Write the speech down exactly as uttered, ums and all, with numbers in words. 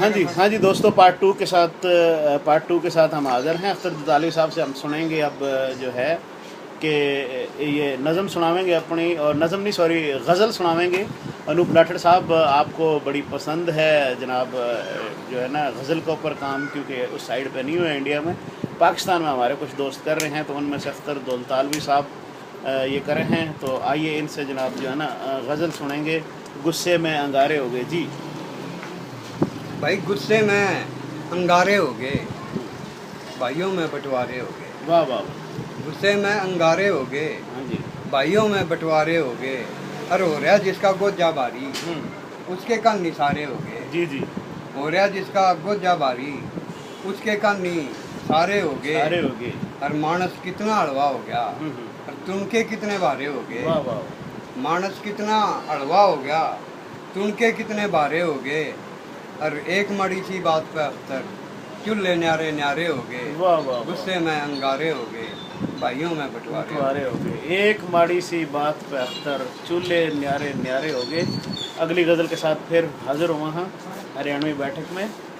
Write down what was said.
हाँ जी, हाँ जी दोस्तों, पार्ट टू के साथ, पार्ट टू के साथ हम हाजिर हैं। अख्तर दतालवी साहब से हम सुनेंगे अब, जो है कि ये नज़म सुनावेंगे अपनी, और नज़म नहीं, सॉरी, गज़ल सुनावेंगे। अनूप लाठड़ साहब, आपको बड़ी पसंद है जनाब, जो है ना, गज़ल के ऊपर काम, क्योंकि उस साइड पे नहीं हुआ इंडिया में, पाकिस्तान में हमारे कुछ दोस्त कर रहे हैं, तो उनमें से अख्तर दौलतालवी साहब अ, ये करे हैं। तो आइए इनसे जनाब, जो है ना, अ, गज़ल सुनेंगे। गुस्से में अंगारे हो गए जी। भाई, गुस्से में अंगारे हो गए, भाइयों में बंटवारे हो गए। वाह वाह। गुस्से में अंगारे हो गए, हाँ जी। भाइयों में बंटवारे हो गए। और हो रहा जिसका गोजा भारी, हम्म, उसके कानी सारे हो गए। जी जी। हो रहा जिसका गोजा भारी, उसके कानी सारे हो गए। सारे हो गए। और मानस कितना हलवा हो गया, हम्म, हम्म। और तुनके कितने भारे हो गए। वाह वाह। मानस कितना हलवा हो गया, तुनके कितने भारे हो गए। और एक माड़ी सी बात पे अख्तर, चूल्हे न्यारे न्यारे हो गए। वाह वाह वाह। गुस्से में अंगारे हो गए, भाइयों में बंटवारे हो बंटवारे हो गए। एक माड़ी सी बात पे अख्तर, चूल्हे न्यारे न्यारे हो गए। अगली गज़ल के साथ फिर हाजिर हुआ हाँ हरियाणवी बैठक में।